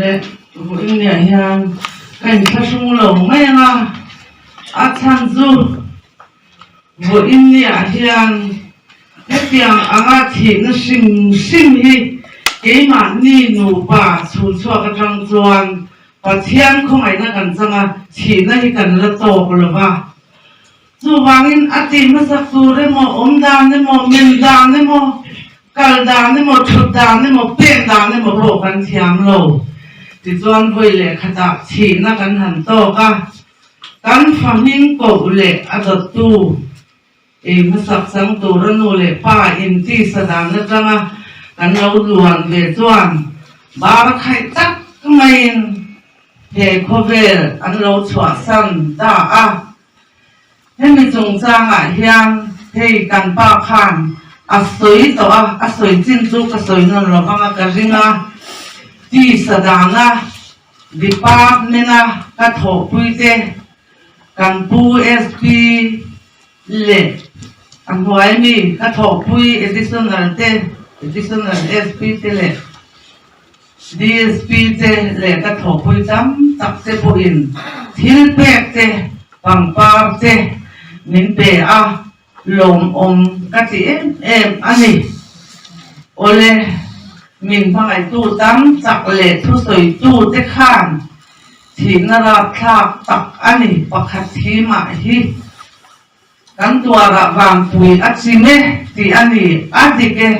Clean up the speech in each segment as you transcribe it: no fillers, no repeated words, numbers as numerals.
Le vawiin leh hian ka inthlahrung lo mai ang a, a chhan chu vawiin leh hian hetiang anga thihna hrim hrim hi keimahni nupa chhunchhuak atang chuan Pathian khawngaihna kan chang a, thihna hi kan la tawk lo va. Chuvangin a tih hmasak tur emaw, awm dan emaw, men dan emaw, kal dan emaw, thut dan emaw, pek dan emaw pawh kan thiam lo. Tichuan vawi leh khatah thihna kan han tawk a, kan fa hming koh leh a dawttu ei hmasak chang tura nu leh pa intisa dan atanga kan lo luan ve chuan bar khaih tak maiin he khawvel an lo chhuahsan ta a. Hemi chungchangah hian hei kan pa khan a sawi tawh a, a sawi chin chu ka sawi nawn lo vang a ka ring a, tisa dana department-a ka thawhpuite kan pu SP leh a hnuai mi ka thawhpui additional te, additional SP te leh DSP te leh ka thawhpui tam tak te pawhin thil pek te, pangpar te min pe a, lawmawm ka ti em em a ni. Awle, min hmangaihtu tam tak leh thusawitu te khan thihna rapthlak tak a ni pakhat hi mah hi kan tuarah vangpui a chim e tih a ni a dik e.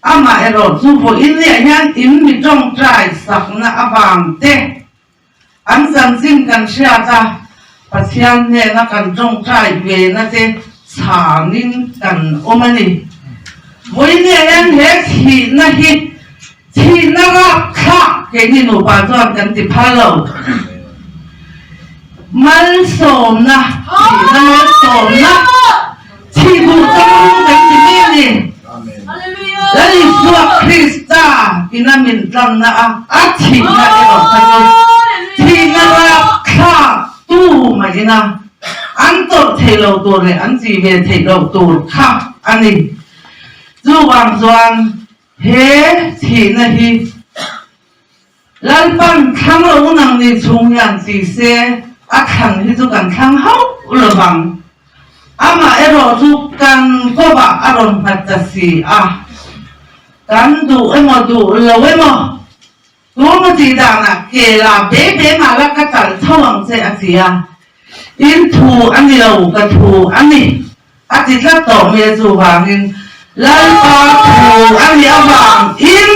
Amah erawh chu vawiin leh hian in mi tawngtai sakna avang te an chanchin kan hriat a, Pathian hnena kan tawngtai vena te chhangin kan awm a ni. Vawiin leh hian he thihna hi thihna rapthlak keini nupa chuan kan ti phal lo. Malsawmna, thihna malsawmna, thih duh chang kan ti mai a ni. Lal Isua Krista ina min tlanna a, a thihna erawh kha chu thihna rapthlak tu maina an tawrh theih loh tur leh an tih ve theih loh tur kha a ni. Chuvang chuan he thihna hi Lalpan thlang lo nang ni chhung hian ti se a thlan hi chu kan thlang hauh lo vang. Amah erawh chu kan kawvah a rawn nghat ta si a. Kan duh emaw duh lo emaw tun tih danah ke la be be mah la ka talh tho ang che a ti a. In thu a ni lo ka thu a ni a ti tlat tawh mai a chuvangin Lalpa thu a nih avangin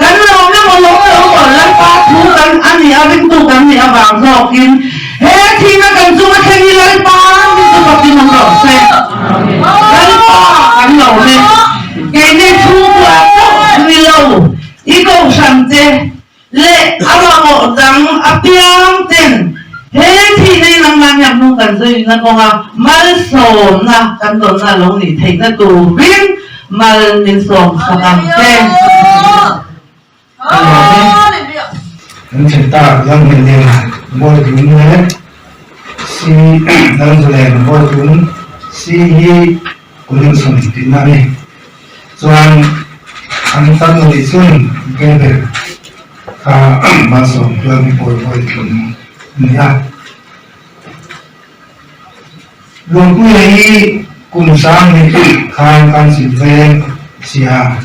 kan lawm emaw lawm lo emaw Lalpa thu kan a nih a ringtu kan nih avang zawkin he thihna kan chunga thleng hi Lalpa ni chu fakin awm rawh se. Lalpa kan lawm e. Keini chhungkua chauh ni lo i kohhran te leh a mamawh dang apiang ten he thihna in angmah hian hnung kan zawihna kawnga malsawmna kan dawnna lo nih theihna turin mal min sawm sak ang che. Ka lawm e. Kan thlen tak lang hmel nen mawi tum leh si Lalzalen mawi tum si hi Collinson tihna a ni. Chuan an tan lo nih chuan Gabriel kha malsawm chuan mi pawi pawi thun a ni a. Lungpuia hi kum sang ni khan kan zir ve si a,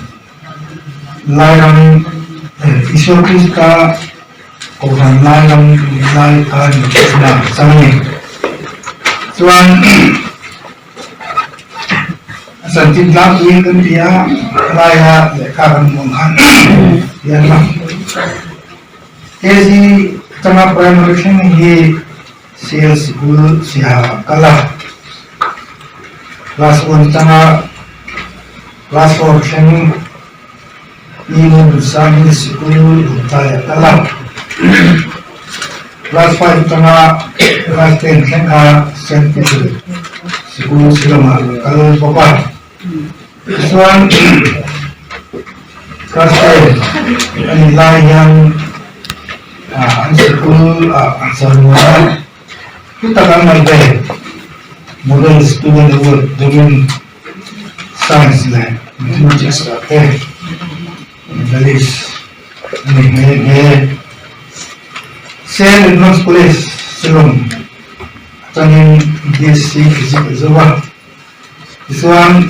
Lairam Isua Krista Kohhran Lairam lai khan chang a ni. Chuan A chanchin tlangpuiin kan ti a, helaia lehkha kan hmuh ang khan ti a lang. KG atanga primary thleng hi CL sikul siaha a kal a, class 1 atanga class 4 thleng Pi Nunsangi sikul Lungtlai a kal a, class 5 atanga class 10 thleng kha St. Peter sikul Shillong-ah a kal bawk a. Tichuan class 10 a nih lai hian an sikul ah an chawimawi a, chutak an ngaih ve Model Student Award dawngin Science leh Mathematics ah te medalist a ni nghe nghe. Saint Edmund's College, Shillong atangin BSc Physics a zo a. Tichuan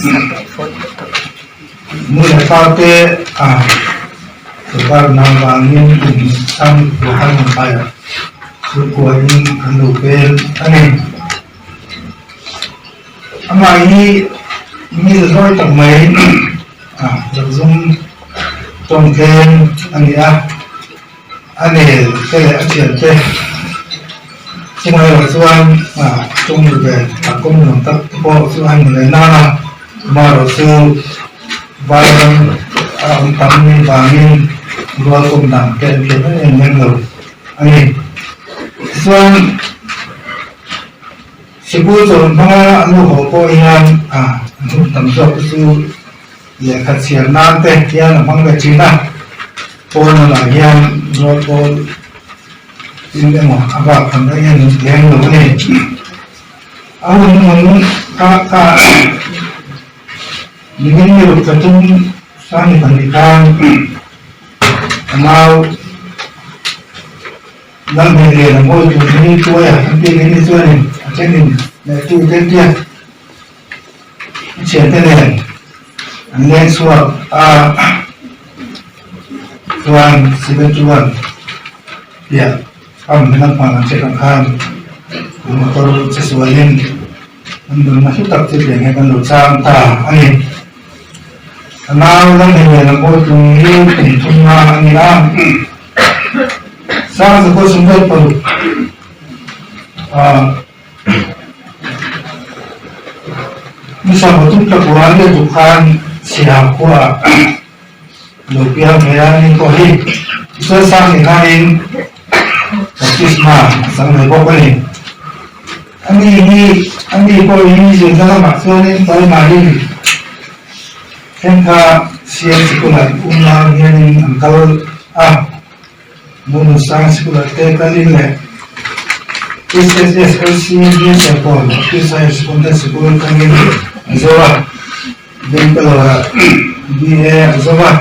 nu leh pa te a sorkar hna vangin kum sang kua an awm aia chhungkuain an lo peng a ni. Amah hi mi zawi tak mai a zakzum tawngtleng a ni a. A nel te leh a thian te chungah erawh chuan tum ve a kawng nuam tak te pawh chu a ni leh nan a, amaherawh chu vairam a awm tam vangin rual kawm dan te an thiam em em lem lo a ni. Tichuan sikul chawlh hmanga an lo haw pawh hian an hun tam zawk te chu Lehkha chhiar nan te hian a hmang ve thin a, pawn lamah hian rual pawl in emaw a bak tam daih hian an leng lo a ni. A hun hmang kha kha nimin ni ruk thlatum sang ni pahnih khan a nau Lalhmeihleh a mawi tur hi tuaia an tih mai ni chuanin a thenin leh tu te tia A thiante nen an leng chhuak a, chuan civil chuan piah pump hi lampang an check ang khan motor che sualin an nunna hlu tak chu tiang hian kan lo chang ta a ni. A nau lam hei nen a bawi tum hi kum thum nga a ni a, Sangzakaw Sumdawt paruk ah. Nisa motor ka buai leh duh khan Siha khuaah lo piang ve a ni pawh hi tichuan sang ni khanin baptisma a chang ve bawk a ni. Ani hi ani pawh hi zirna lamah chuanin Palmarin thenkha siam sikulah unau hianin an kal a. Munu sang sikulah te kalin leh SSSLC Bial Pawl Baptist Higher Secondary Sikul atangin a zo a, Bangalore-ah BA a zo a.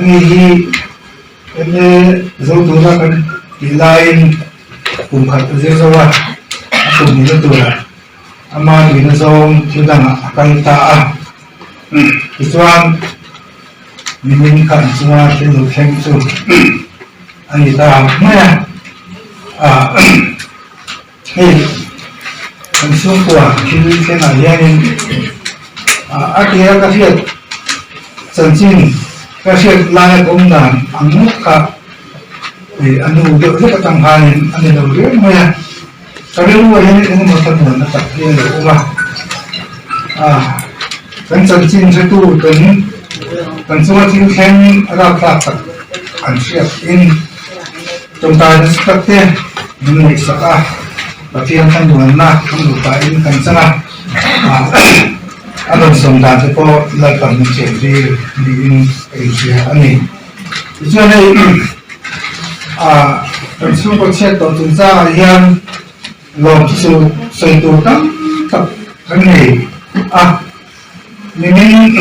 Ani hi MA zo tura kan tih laiin kum khat a zir zo a, a kum nihna turah ama tuina zawng thil dangah a kal ta a. Tichuan. Nimin khan chunga thil lo thleng chu a ni ta mai a, ah hei kan chhungkua thil thlengah hianin ah a tia ka hriat chanchin ka hriat laia ka awm dan ang ngawt kha ih a nu deuh hlek atang khanin a ni lo riau mai a, ka rilruah hian engemaw thlamuanna tak hi a lo awm a, ah kan chanchin hretu ten kan chunga thil thleng a rapthlak tak an hriat in tawngtai nasa tak te min ngaihsak a, Pathian thlamuanna kan duh in kan chang a, ah a rawn sawm dan te pawh Lalpan min cheng tir niin ka inhria a ni. Tichuan hei ah kan chhungkaw chhiat tawh chungchangah hian lawm chu sawi tur tam tak kan nei a, nimin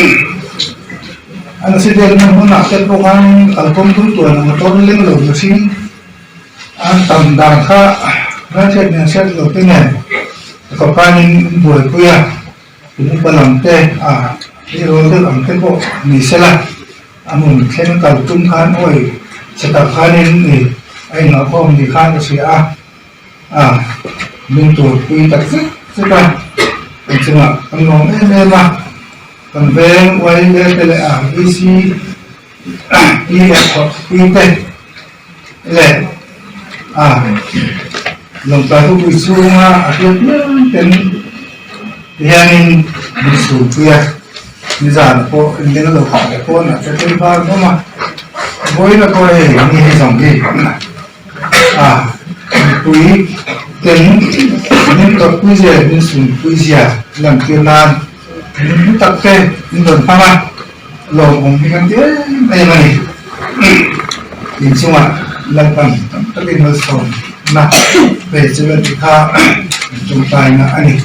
an accident na hmunah te pawh khan kalkawng dum tuan a motor leng lo mihring an tam dan kha hmelhriat nen hriat lo te nen khawpanin an buaipui a. Upa lam te ah tleirawl deuh ang te pawh ni sela a hmun thleng kal tum khan awi chhe tak khanin i a inngahkhawm ni khan ka hria a, ah min tur pui tak zet zet a, kan chungah kan lawm em em a, kan veng uai vel te leh a VC pi leh thawh pi te leh ah lawngtlai khawpui chhunga a hriat piang ten hianin min sulpui a nizan pawh inleng lo kah leh pawn a tle var hlawm a vawiin a pawh hei mi hi zawng hi ah mipui ten min tawrhpui zia min sulpui zia lantir nan min tak te min rawn hmang a. Lawmawm hi kan ti em em a ni. Inchungah Lalpan tam takin malsawmna pe chu la ti kha kan tawngtaina a ni.